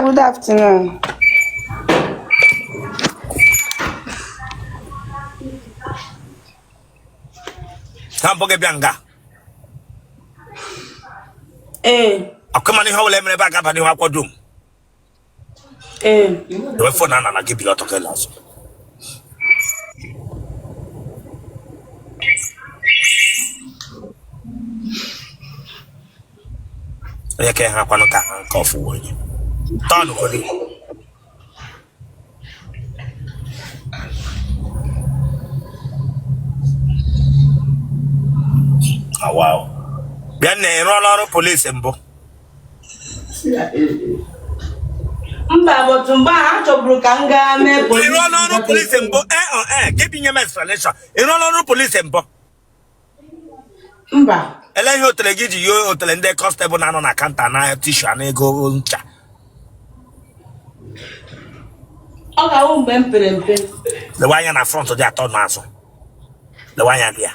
Good afternoon. Ha mbụ gị bịa nga? Ee. Ọkụ mana ihe ọbụla emere ebe a ga-aba n'ihu akwụkwọ dum. Ee. Dewe phone a na gị bili ọtọ gị azụ. Onye ka ha kwanụ ka ha nke ọfụ onye tọnụ kodi. Awa bịa nne, ị rụọla ọrụ polisi mbụ? Mba, but mgbe ahụ achọburu ka m gaa mee Ị polisi. rụọla ọrụ polisi mbụ? Ee ọ ee, gị bi nye m explanation. Ị rụọla ọrụ polisi mbụ? Mba. Ele ihe otele gị ji yie otele ndị constable na-anọ na counter na tissue na ego ncha? Ọ ga-awụ mgbe m pere mpe. Lewe anya na front dị atọ n'azụ, lewe anya dị ya.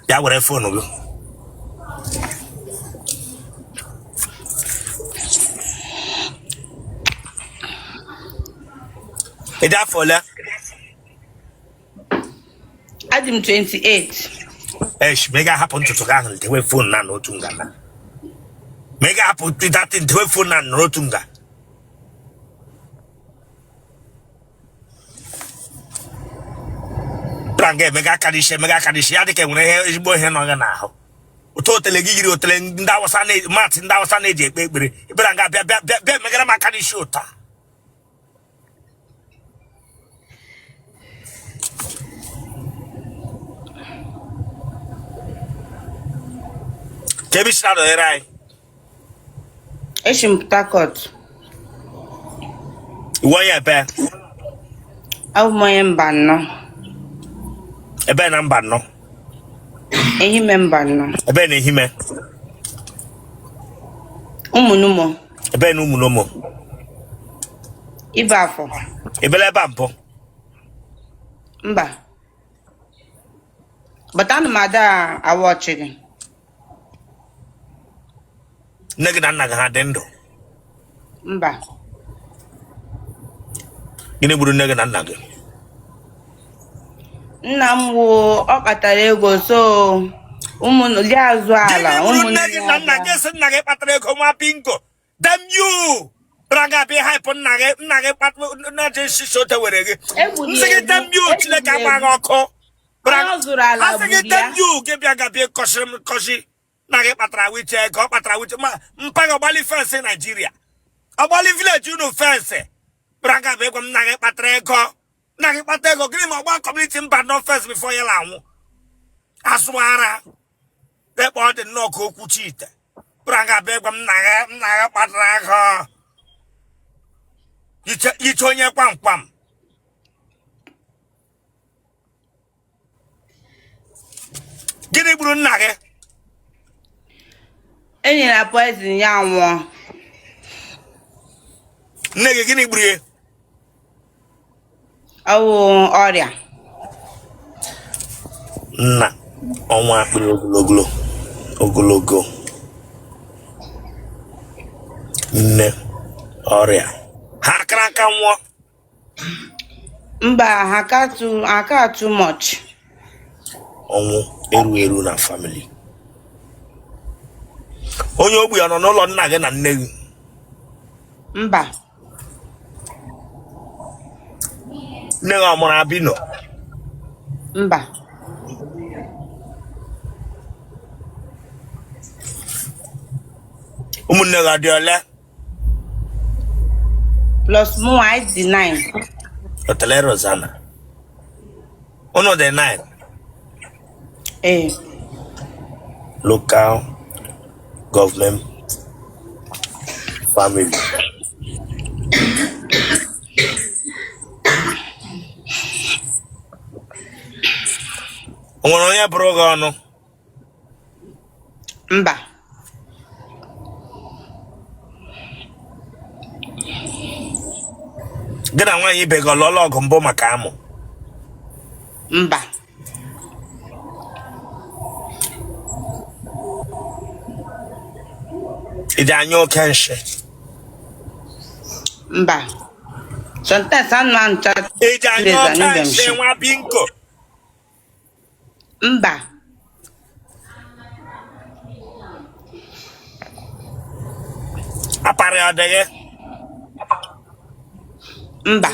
Bịa were phone gị. Ị dị afọ ole? Adị m 28. Esh, ma ị ga-ahapụ ntutu gị ahụ dewe phone na n'otu nga na ma ị ga-ahapụ datin dewe phone na n'otu nga. Bịara nga emega aka n'isi, emega aka n'isi ya dịka enwere ihe ezigbo ihe nọ gị n'ahụ. Otu otele gị yiri otele ndị awụsa na mat ndị awụsa na-eji ekpe ekpere. Ị bịara nga bịa bịa bịa bịa emegara m aka n'isi ụta. Ka ebe isi na-adọnyere anyị? Eshi m Port Harcourt. Ị wụ onye ebe? Abụ m onye Mbanọ. Ebe na Mbanọ? Ehime Mbanọ. Ebe na Ehime? Ụmụnumo. Ebe na Ụmụnumo? Ibe Afọ. Ị bịala ebe a mbụ? Mba. But ana m ada awatch gị. Nne gị na nna gị ha dị ndụ? Mba. Gịnị gburu nne gị na nna gị? Nna m wụ ọ kpatara ego, so ụmụ ya azụ ala. Gịnị gburu nne ụmụnne gị ya na nna abịa. gị? Sị nna gị kpatara ego nwa bingo. Damn you! Bịara nga bịa hype nna gị, nna gị kpatara na ji nsisi o were gị. Egburu M sị ya gị damn egbu. you, Egburu Chineke ya agba egbu. gị ọkụ. Bịara Onye ọ zụrụ ala asị gị gburu ya. damn you, gị bịa ga bịa kọsịrị m kọsị. Nna gị kpatara wiche ego, ọ kpatara wiche ma mpa gị ọgbali fence Naijiria. Ọgbali village unu fence. Bịara nga bịa gwa m nna gị kpatara ego. Nna gị kpata ego gịnị ma ọgba community Mbanọ fence before ya la anwụ. Asụ ara. Ekpe ọ dị nnọọ ka okwuchi ite. Bịara nga bịa gwa m nna gị nna gị kpatara ego. Iche onye kwamkwam. Gịnị gburu nna gị? E nyere ya poison ya nwụọ. Nne gị gịnị gburu ya? Ọ wụ ọrịa. Nna ọnwụ akpịrị ogologo ogologo, nne ọrịa. Ha akara nka nwụọ? Mba, ha aka too much. Ọnwụ eru eru na family. Onye ogbi ọ nọ n'ụlọ nna gị na nne gị? Mba. Nne gị ọ mụrụ albino? Mba. Ụmụnne gị ọ dị ole? Plus mụ, anyị dị 9. Otele Rosanna. Unu dị 9? Ee. Local government family. O nwere onye bụrụ gị ọnụ? Mba. Gị na nwaanyị ibe gị ọ lụọla ọgụ mbụ maka amụ? Mba. Ị ji anyụ oke nshị? Mba. Sometimes ana m anọcha Ị ji anyụ days oke anyụbe m nshị nshị. nwa bingo? Mba. Aparị ọ dị gị? Mba.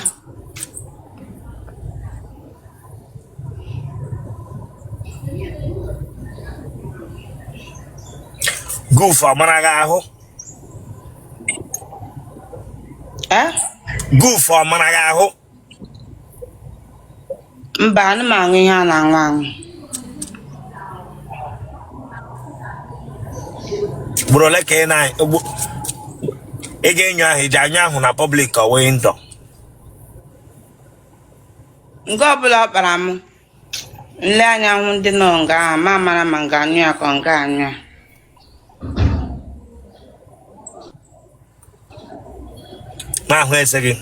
Goof ọ mara gị ahụ? Eh? Goof ọ mara gị ahụ? Mba, ana m aṅụ ihe a na-aṅụ aṅụ. Ugboro ole ka ị na ị ga-enyo ahụ? Iji anyụ ahụ na public ka ọ wee ndọ? Nke ọbụla ọ kpara m, nle anya hụ ndị nọ nga ahụ, ma mara ma m ga-anyụ ya ka ọ nga anyụ ya. Ma ahụ eze gị.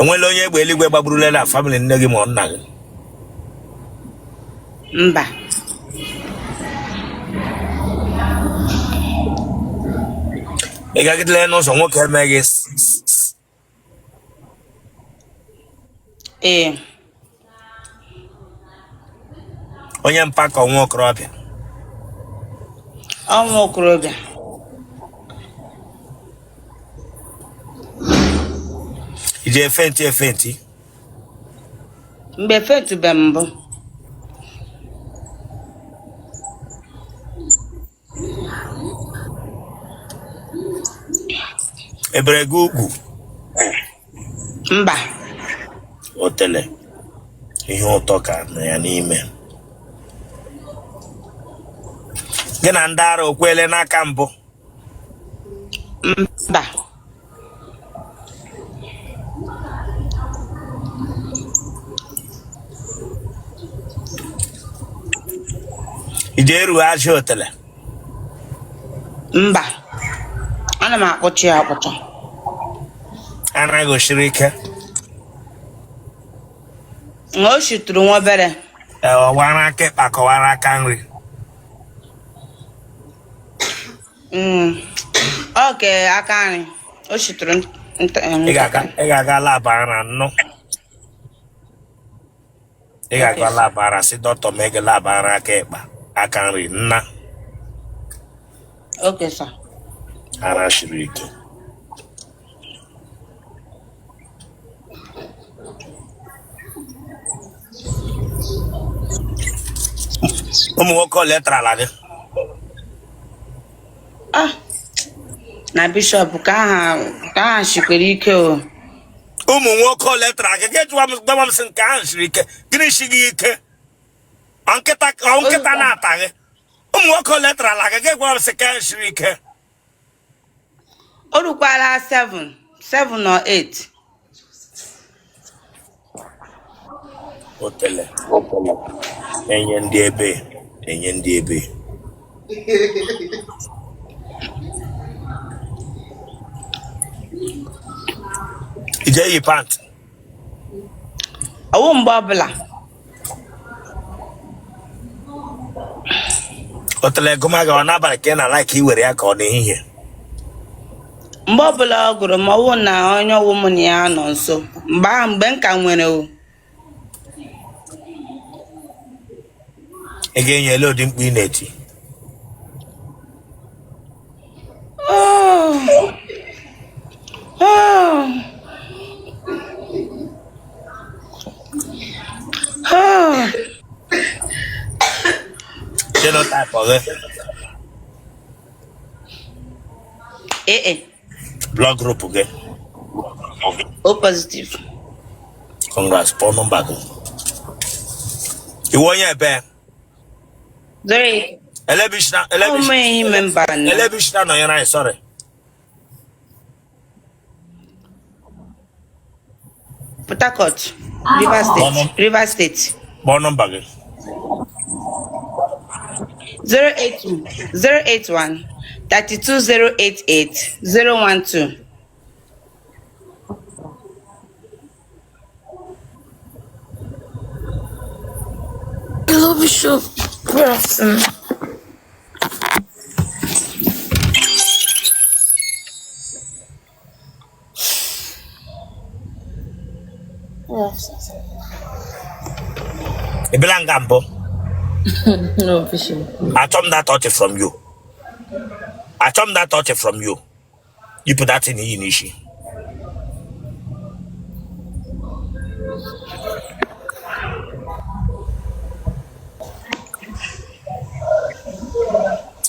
Enwela onye egbe eluigwe gbagburula na family nne gị ma ọ nna gị? Mba. Ị gagidele n'ụzọ nwoke eme gị Ee. Onye mpa ka ọ nwa okorobịa? Ọ nwa okorobịa. I ji efenti efenti? Mba, efentube m mbụ. E bere gị ugwu? Mba. Otele ihe ụtọ ka nọ ya n'ime gị na ndị ara okwele n'aka mbụ? Mba. I ji eru ajị otele? Mba, ana m akpụcha ya akpụcha. Ara gị o shiri ike? Na o shitụrụ nwa obere. Ee, ọ wụ ara aka ịkpa ka ọ wụ ara aka nri? Ọ ke aka nri, o shitụrụ Ị ga-aga ntakịrị. ị ga-aga lab ara nnụ. Ị ga-aga lab ara, sị dọkịta mee gị lab ara aka ịkpa aka nri nna. Okay, sir. Ara shiri ike. Ụmụ nwoke ole tarala gị? Ah, na bishọp ka aha ka aha shikwere ike o. Ụmụ nwoke ole tara gị? Gị jụwa m, gwa m sị nke ahụ siri ike. Gịnị shi gị ike? Ọ nkịta ọ nkịta na-ata gị? Ụmụ nwoke ole tarala gị? Gị gwa m sị ka ahụ siri ike. O rukwala 7, 7 or 8. Otele enye ndị ebe, enye ndị ebe. I ji eyi pant? Ọwụ mgbe ọbụla. Otele gụma gị, ọ n'abalị ka ị na-alike iwere ya ka ọ n'ehihie? Mgbe ọbụla ọ gụrụ m, ọwụ na onye ọwụ mụ na ya nọ nso mgbe ahụ, mgbe m ka nwere o. Ị ga-enye ele ụdị mkpu ị na-eti? Oh. Oh. Oh. Genotype gị? AA. Blood group gị? O positive. Congrats, kpọọ nọmba gị. Ị wụ onye ebe? Zero. Elebishna elebish Ụmụ Ehime Mbano. Elebishna nọnyere anyị, sorry. Port Harcourt, Rivers State. Rivers State. Kpọọ nọmba gị. 081 081 32088 012. Hello, Bishop. Good afternoon. Good afternoon, sir. Ị bịala nga mbụ? No, Bishop. Achọ m that touch from you. Achọ m that touch from you. Yipụ that thing i yi n'isi.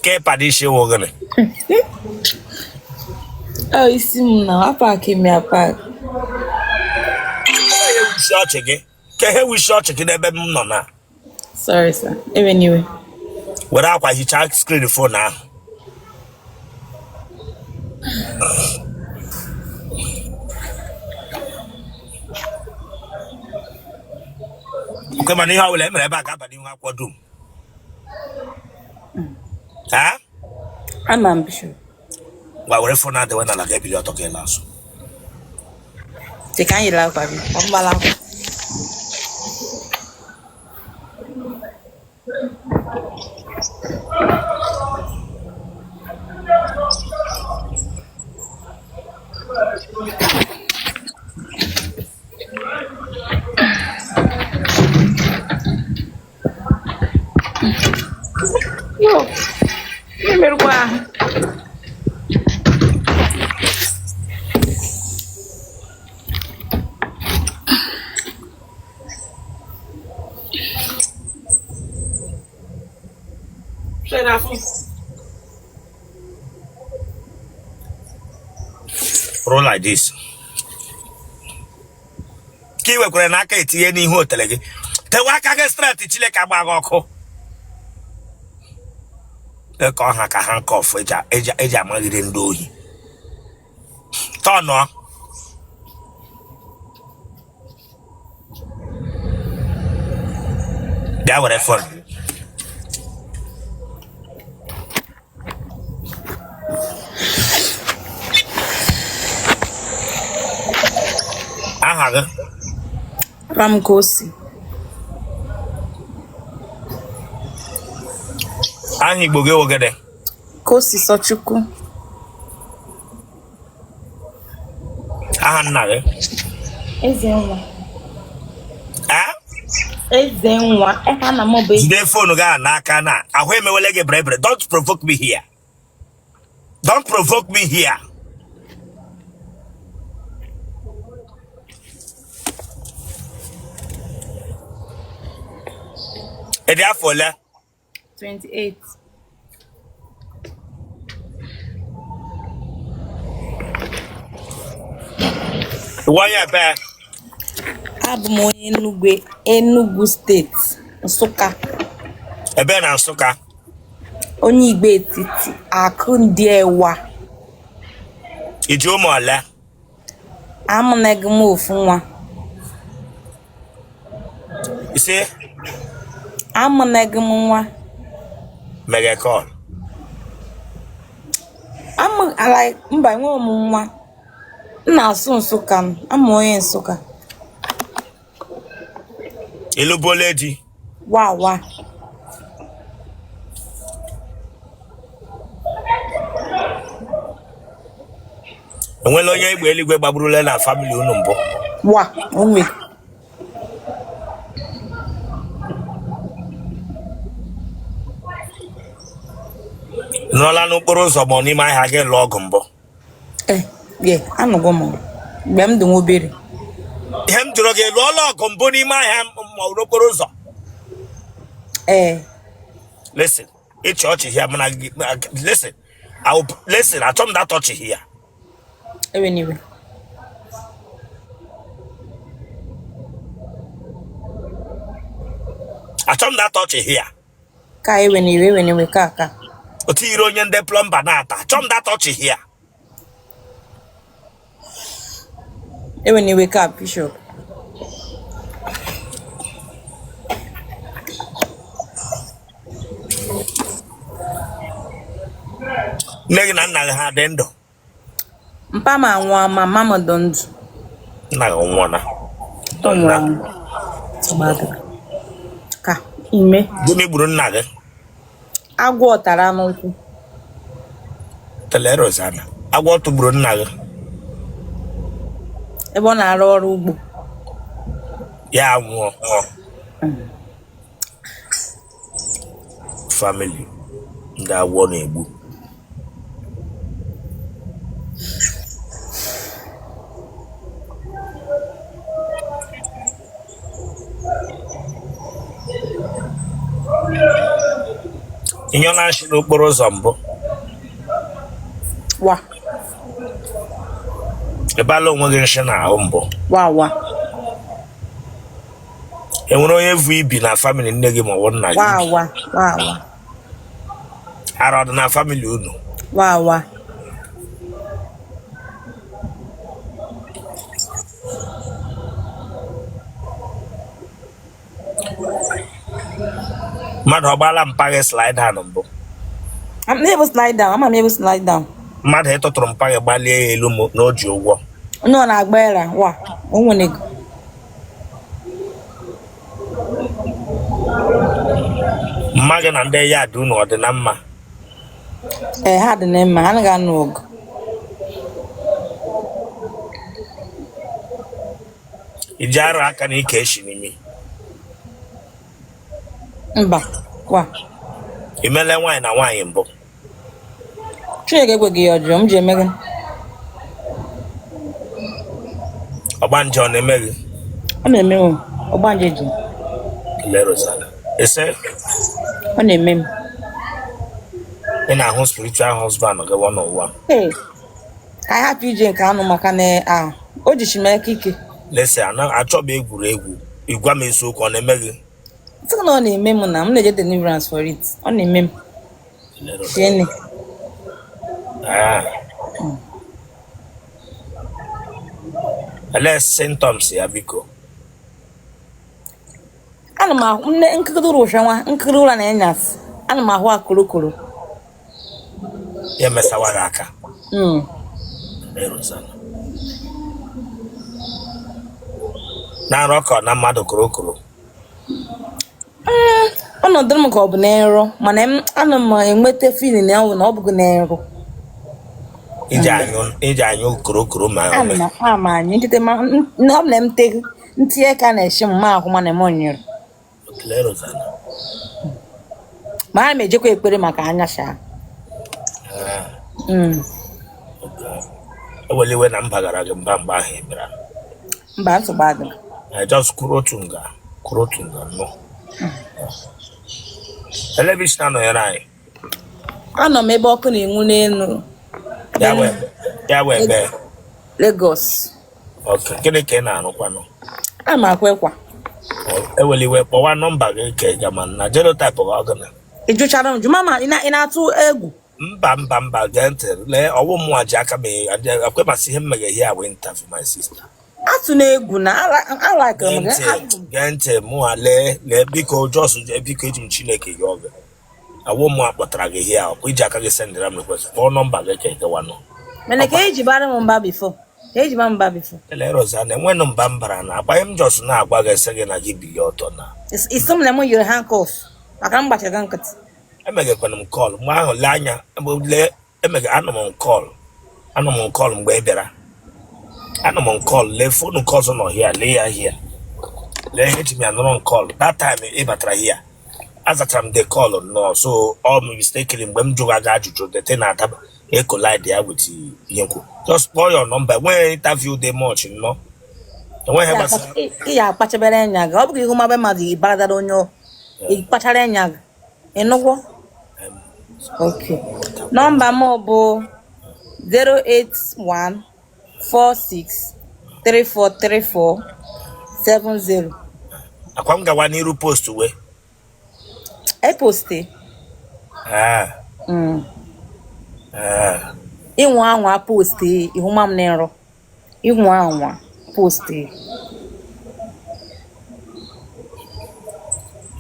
Ke ịpa n'isi wụ gịnị? Oh, isi m na apak ime apak. Isi ọchị gị. Ke ihe wụ isi ọchị gị n'ebe m nọ na. Sorry, sir. Ewena iwe. Were akwa hichaa screen phone ahụ. Nke mana ihe ọbụla e mere ebe a ga-aba n'ihu akwụkwọ dum. Ha? Ama m, Bishop. Ngwa were phone ahụ dewe n'ala gị ebili ọtọ ka ị na-asụ. Dị ka anyị akwa gị, ọ mgbala akwa. Yo, emerụkwa ahụ. Roll like this. Ka ị wekwara n'aka etinye n'ihu otele gị tewe aka gị straight Chineke agba gị ọkụ ka ọ ha ka handcuff eji amagide ndị ohi tọnụọ. Bịa were phone. Aha gị? Afa m Kosi. Aha Igbo gị wụ gịnị? Kosisochukwu. Aha nna gị? Ezenwa. Ezenwa. Aha nna m bụ Jide phone gị a n'aka na ahụ emewele gị bere. Don't provoke me here. Don't provoke me here. Ị dị afọ ole? 28. Ị wụ onye ebe? Abụ m onye Enugu, Enugu steeti, Nsụka. Ebe na Nsụka? Onye Igbo Etiti, Akụ ndị Ewa. I ji ụmụ ole? Amụnaghị m ofu nwa. Ị sị? Amụnaghị m nwa. Mege call. Amụ ala mba enweghị m nwa. M na-asụ Nsụka m. Amụ onye Nsụka. Ị lụbuola di? Wa wa. Enwela onye egbe eluigwe gbagburula na family unu mbụ? Wa onwe. Nọla n'okporo ụzọ ma ọ n'ime ahịa gị lụọ ọgụ mbụ? Eh, yeah, anụgo m mgbe m dị nwa obere. Ihe m jụrụ gị, lụọla ọgụ mbụ n'ime ahịa ma ọ n'okporo ụzọ? Ee. Listen, ịchị ọchị here mana listen, I will listen, achọ m that ọchị here. Ewena iwe. Achọ m that ọchị here. Ka ewena iwe, ewena iwe ka ka. Otu yiri onye ndị plumber na-ata. Achọ m that ọchị here. Ewena iwe ka Bishop. Nne gị na nna gị ha dị ndụ? Mpa m anwụọ ma mama m dị ndụ. Nna gị nwụọna? Ọ nwụrụ anwụ. Ka ime. Gịnị gburu nna gị? Agwọ tara n'ụkwụ. Tele Rosanna, agwọ tụgburu nna gị? Ebe ọ na-arụ ọrụ ugbo. Ya nwụọ. Family ndị agwọ na-egbu. Ị nyụọla nshị n'okporo ụzọ mbụ? Wa. Ị baala onwe gị nshị n'ahụ mbụ? Wa wa. E nwere onye vu ibi na family nne gị ma ọ bụ nna gị? Wa wa wa wa. Ara ọ dị na family unu? Wa wa. Mmadụ ọ gbaala mpa gị slide down mbụ? Ama m slide down, ama m ebe slide down. Mmadụ ịtụtụrụ mpa gị gbalie ya elu na o ji ụgwọ? Onye ọ na-agba era wa o nwere ego. Mma gị na ndị yard unu ọ dị na mma? Ee, ha dị na mma, ha anaghị anụ ọgụ. I ji arụ aka na ike eshi n'imi? Mba kwa. I meela nwaanyị na nwaanyị mbụ? Chineke ekweghị ya ọjọọ m ji eme gị. Ọgbanje ọ na-eme gị? Ọ na-eme m, ọgbanje ji. Kelee Rosanna. Ese? Ọ na-eme m. Ị na-ahụ spiritual husband gị one on one? Ee. Ka anyị hapụ ije nke anụ maka na a o jichi m aka ike. Listen, achọghị egwuregwu. Ị gwa m eziokwu, ọ na-eme gị? Sị na ọ na-eme m na m na-eje deliverance for it. Ọ na-eme m. Tiene. Ah. Elee symptoms ya biko? Ana m ahụ nne nkịrị ụra nwa nkịrị ụra na-enyasị. Ana m ahụ akụrụkụrụ. Ya emesawa gị aka. Na nrọ ka na mmadụ korokoro? Ọ nọdụrụ m ka ọ bụ na nrọ, mana ana m enweta feeling na ọ bụ na ọ bụghị na nrọ. Iji anyụ korokoro ma Ana m ama anyụ ntete ma ọ bụ na m teghi ntinye aka na-eshi m ma ahụ mana m nyụrụ. Ma ana m ejekwa ekpere maka anya sha. Ewela iwe na m bagara gị mba mgbe ahụ ị bịara. Mba, nsogbu adịghị. Just kwuru otu nga, kwuru otu nga nnọọ. Elee ebe i si na-anọnyere anyị? Anọ m ebe ọkụ na-enwu n'elu. Ya wee ebe? Lagos. Okay. Gịnị ka ị na-arụkwanụ? Ana m akwa akwa. Ewela iwe, kpọwa nọmba gị ka ị gama na genotype gị ọ gịnị? Ị jụchara m jụ mama, ị na-atụ egwu? Mba mba mba, gee ntị lee, ọwụ mụnwa ji aka m akwe masị ihe m meghe here wee interview my sister. Atụna egwu na alakịrị m gị. Gee ntị mụnwa lee lee biko just biko eji m Chineke yọọ gị. Awụ mụnwa kpọtara gị here ọkwa i ji aka gị sendịra m request, kpọọ nọmba gị ka ị gawanụ. Mana ka eji bara m mba before. Ka eji bara m mba before. Ele Rosanna, enwenụ mba mbara na akwa m just na-agwa gị sị gị na gị bilie ọtọ na. Ị sị m na m yiri handcuff maka m gbachara gị nkịtị. Emegekwana m call mgbe ahụ lee anya lee emege anọ m call anọ m call mgbe ị bịara anọ m call lee phone nke ọzọ nọ here lee ya here lee ihe eji m ya nọrọ call that time ị batara here azachara m the call nnọọ so all mistakenly mgbe m jụga gị ajụjụ the thing na-adaba ecollide ya with ihe nkwu just kpọọ your number enweghị interview dị much nnọọ enweghị gbasara Ị ya akpachabere anya gị ọ bụghị ihu mabe mmadụ ị baradara onye ị kpachara anya gị. Ị nụgwọ? Okay. Nọmba m bụ 08146343470. Akwa m gawa n'iru post wee. E poste. Ah. Ah. Ị nwa anwa post ị hụma m na nrọ. Ị nwa anwa post.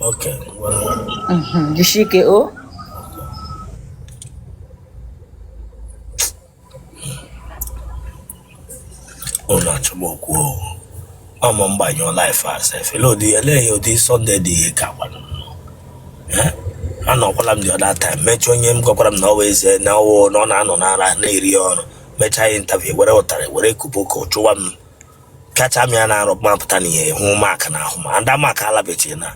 Okay. Well, Jisie ike o. M okwu ọ ma mgbanyụ live a sef. Ele ụdị eleghị ụdị Sunday dị ihe ka gwanụ. Anọkwala m the other time mechaa onye m gwakwara m na ọ wụ eze na ọwụ na ọ na-anọ n'ara na-eri ọrụ mechaa ya interview were ụtarị were koboko chụwa m kacha m ya na-arụ mapụta na ihe hụ mark na ahụ ma ada mark alabechi na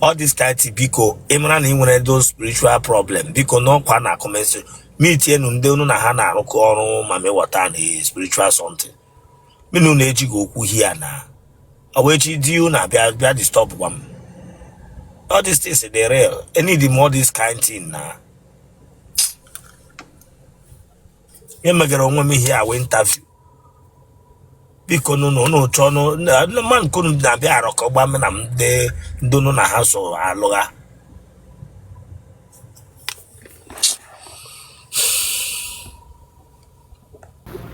all this kind thing. Biko ị mara na ị nwere those spiritual problem, biko n'ọkwa na comment meetienu ndị unu na ha na-arụkọ ọrụ mami water na spiritual something minu na-ejighị okwu hia na ọ bụ echi di unu abịa bịa disturb gwa m. All these things dey real. I need more this kind thing na ihe megara onwe m ihe a wee interview. Biko nụ nụ chọọ nụ ma nke unu na-abịa arọkọ gba m na m ndị ndị unu na ha so alụgha.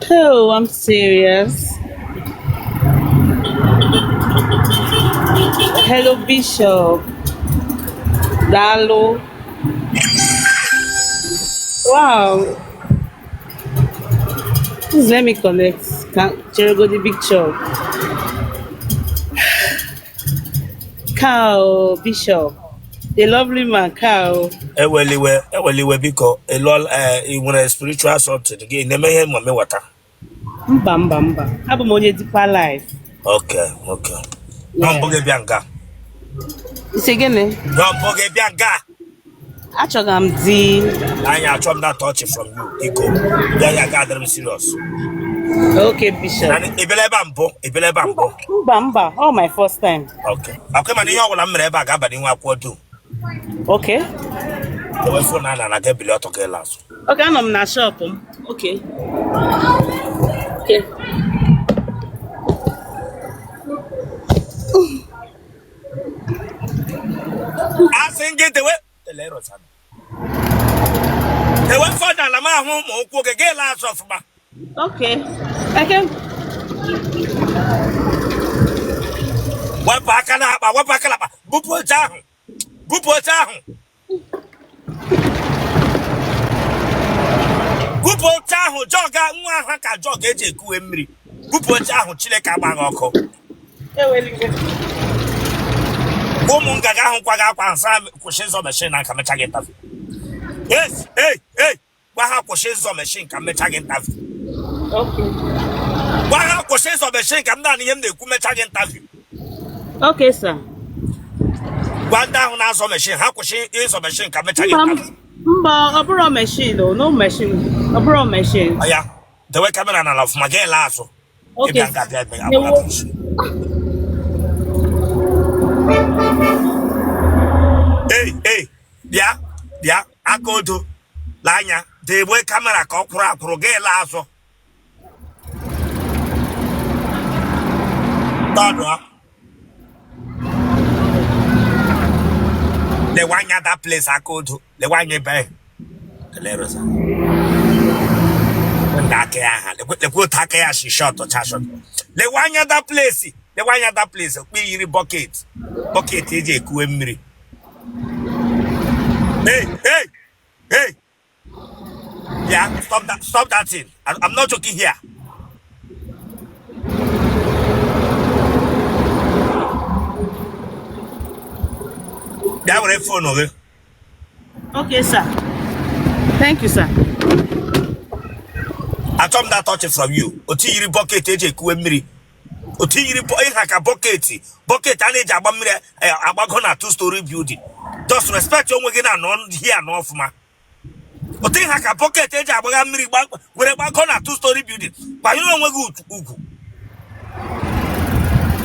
Oh, I'm serious. Hello, Bishop. Daalụ. Wow. Please let me connect. Can Jericho the Bishop. Cow, Bishop. The lovely man, Cow. Eweliwe, eweliwe, biko ịlụọla ee ị nwere spiritual something gị na-eme ihe mami water? Mba, mba, mba. Abụ m onye Deeper Life. Okay. Nọ mbụ gị bịa nga? Isi gịnị? Nọ mbụ gị bịa nga? Achọga m di. Anya achọ m that touch from you, biko bịa ya ga adịrị m serious. Okay, Bishop. Na ị bịala ebe a mbụ? Ị bịala ebe a mbụ? Mba, mba. All my first time. Okay, akwa mana ihe ọbụla m mere ebe a ga-aba n'ihu akwụkwọ dum. Okay. Ewe phone a na ga ebili ọtọ gị azụ. Okay, anọ m na shop m. Okay. Okay. Asị gị dewe dewe phone ala m ahụ ma ụkwụ gị ga azụ ọfụma. Okay. Okay. Wepụ aka n'akpa, wepụ aka n'akpa, bupụ oche ahụ, bupụ oche ahụ, bupụ oche ahụ. Jug nwa ahụ ka jug eji ekuwe mmiri. Bupụ oche ahụ, Chineke agbaghị ọkụ. Ụmụ ngaga ahụ kwaga akwa nsa kwụsị ịzọ machine na ka mecha gị interview. Yes, hey, hey, gwa ha kwụsị ịzọ machine ka mecha gị interview. Okay. Gwa ha kwụsị ịzọ machine ka m naanị ihe m na-ekwu mecha gị interview. Okay, sir. Gwa ndị ahụ na-azọ machine ha kwụsị ịzọ machine ka mecha gị Mba, interview. mba, ọ bụrụ machine o, no machine. Ọ bụrụ machine. Ya dewe camera n'ala ọfụma gị ele azụ. Okay. Ịbịa nga bịa ebe agbara push. Ei ei, bịa bịa aka odo lee anya dewe camera ka ọ kwụrụ akwụrụ gị ele azụ tọdụ lewe anya that place aka odo lewe anya ebe ahụ. Ndị aka ya ha lekwa otu aka ya shi short cha short. Lewe anya that place, lewe anya that place okpe yiri bucket, bucket eji ekuwe mmiri. Hey, hey, hey, yeah, stop that, stop that thing. I'm not joking here. Bịa were phone gị. Okay, sir. Thank you, sir. Achọ m that touch from you. Otu yiri bucket eji ekuwe mmiri, otu yiri ịha ka bucket, bucket a na-eji agba mmiri agbago na two story building. Just respect onwe gị na nọ here nọ ọfụma. Otu ịha ka bucket eji agbagha mmiri were gbago na two story building. Kwanyere onwe gị ugwu.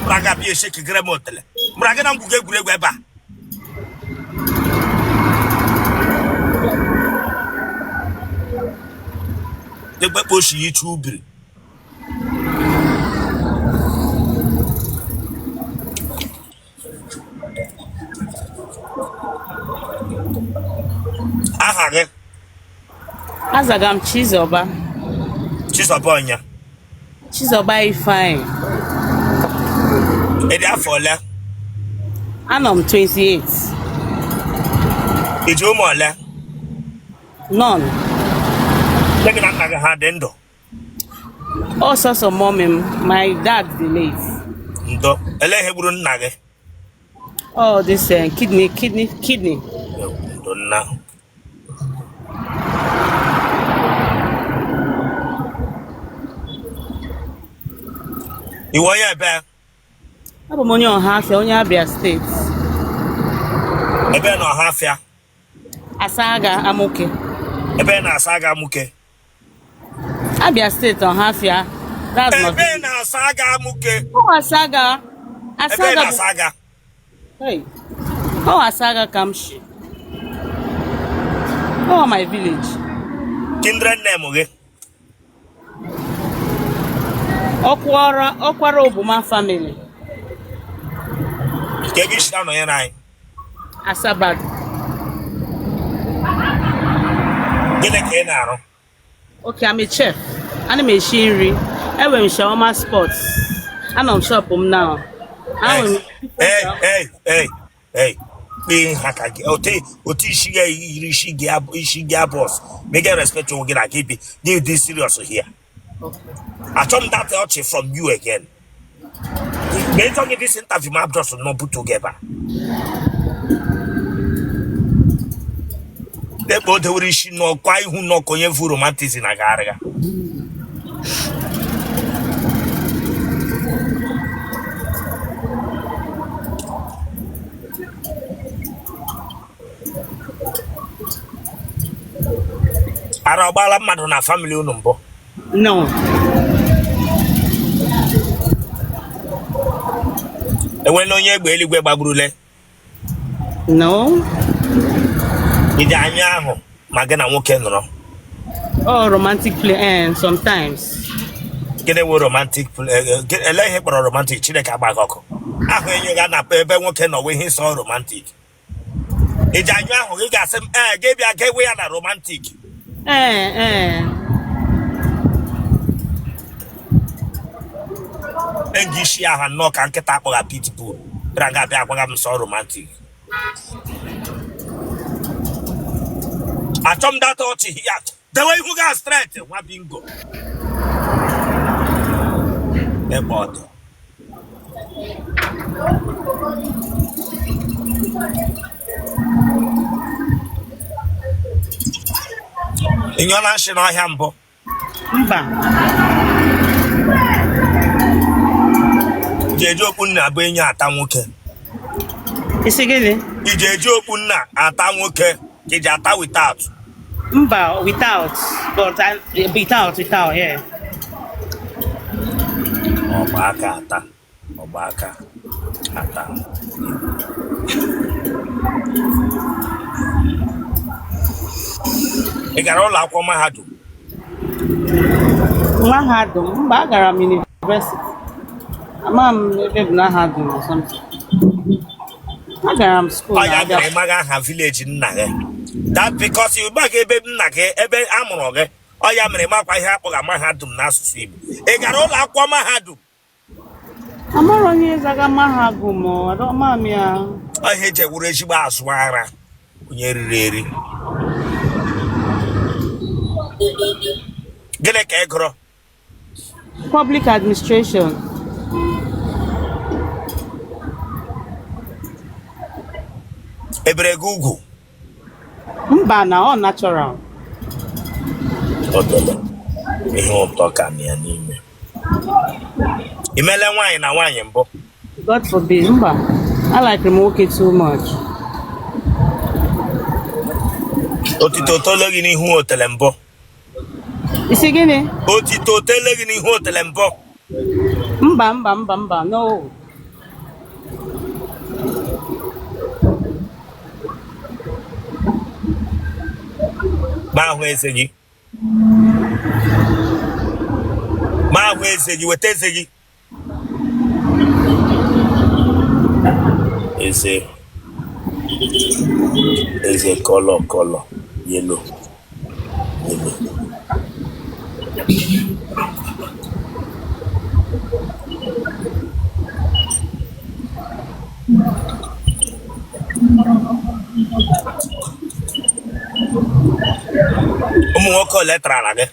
Mara ga bịa eshekigere m otele mara gị na ngwugwu egwuregwu ebe a. Egbekpe oshi ichu ubiri. Aha gị? Azaga m Chizoba. Chizoba ọnya? Chizoba Ifeanyi. Ị dị afọ ole? Anọ m 28. Ị ji ụmụ ole? None. Nne gị na nna gị ha dị ndụ? Ọ sọsọ mommy m, my dad dị late. Ndo, ele ihe gburu nna gị? Oh, this kidney, kidney, kidney. Ndo nna. Ị wụ onye ebe? Abụ m onye Ọhafịa, onye Abia steeti. Ebe na Ọhafịa? Asaga Amuke. Ebe na Asaga Amuke? Abia steeti, Ọhafịa. That's my Ebe na Asaga Amuke? Ọ Asaga. Ebe Asaga na bụ Asaga? Hey. Ọ Asaga ka m shi. Ọ my village. Kindred name gị? Ọkwara Ọkwara Obuma family. Ka ebe i si anọnyere anyị? Asaba. Gịnị ka ị na-arụ? Okay, I'm a chef. Ana m esi nri. Enwere m shawarma spot. Anọ m shop m now. Hey, hey, hey, hey, hey. Kpee ha ka gị otu otu isi gị yiri isi gị isi gị bọs ma ị ga-respect onwe gị na gị bi gị dị serious here. Achọ m that ọchị from you again. Mgbe ị chọghị this interview ma just nọ butu gị ebe a. Ebe o dewere isi n'ọkwa ihu n'ọkụ onye vu romantism na garịga. Ara ọ gbaala mmadụ na family unu mbụ? No. Enweela onye egbe eluigwe gbagburule? No. Ị ji anya ahụ ma gị na nwoke nọrọ? Oh, romantic play and sometimes. Gịnị wụ romantic play? Ele ihe kpọrọ romantic? Chineke agba gị ọkụ. Ahụ enyo ga na ebe nwoke nọ wee ihe sọ romantic. Ị ji anya ahụ gị ga-asị m ee gị bịa ga ewe ya na romantic. Ee, ee. Enyi isi aha nnọọ ka nkịta akpọgha pitbull bịara nga abịa agwaga m sọ romantic. Achọ m that ọchị ya dewe ihu gị straight nwa bingo ebe ọ dị. Ị nyụọla nshị n'ọhịa mbụ? Mba. Iji eji okpu nna abụ enyi ata nwoke? Ị sị gịnị? Iji eji okpu nna ata nwoke ka iji ata without? Mba, without. But I, without, without, yeah. Ọgba aka ata, ọgba aka ata. Ị gara ụlọ akwụkwọ mahadum? Mahadum, mba, agara m university. Ama m ebe bụ mahadum or something. Agara m school Ọ na ya Abia. mere ị maghị aha village nna gị. That because ị maghị ebe nna gị ebe a mụrụ gị. Ọ ya mere ị makwa ihe akpọga mahadum n'asụsụ Igbo. Ị gara ụlọ akwụkwọ mahadum? Amara onye zaga mahadum ọ ama m ya. Ọ ihe eji ewuru ezigbo azụ ara onye riri eri. Gịnị ka ị gụrụ? Public administration. Ebere gị ugwu? Mba na ọ natural. Ọdọlọ ihe ụtọ ka na ya n'ime. I meela nwaanyị na nwaanyị mbụ? God forbid, mba. I like m nwoke too much. Otito otole gị n'ihu otele mbụ? Ị sị gịnị? Otito otele gị n'ihu otele mbụ? Mba, mba, mba, mba, no. Ma ahụ eze gị, ma ahụ eze gị, weta eze gị. Eze eze colour colour yellow yellow. Ụmụ nwoke ole tarala gị?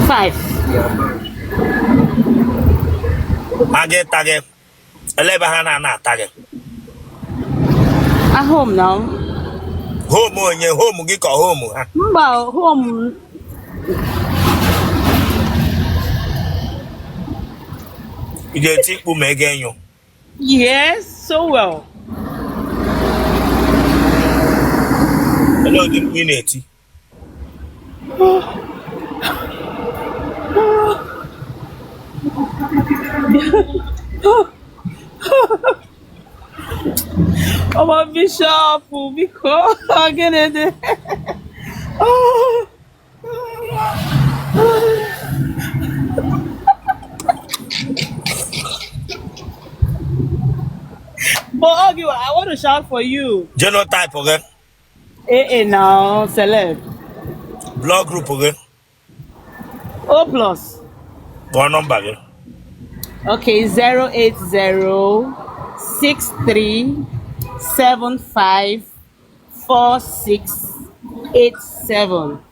5. Agị ta gị, ele ebe ha na-ana ata gị? At home now. Home onye? Home gị ka home ha? Mba, home. Ị ga-eti mkpu ma ị ga-enyo? Yes, so well. Olee ụdị mkpu ị na-eti? Ọmọ bishọp, biko, gịnị dị? Oh. But Ogi, I want to shout for you. Genotype gị? Eh, eh, now, celeb. Blood group gị? O plus. Kpọọ nọmba gị. Okay, 08063754687.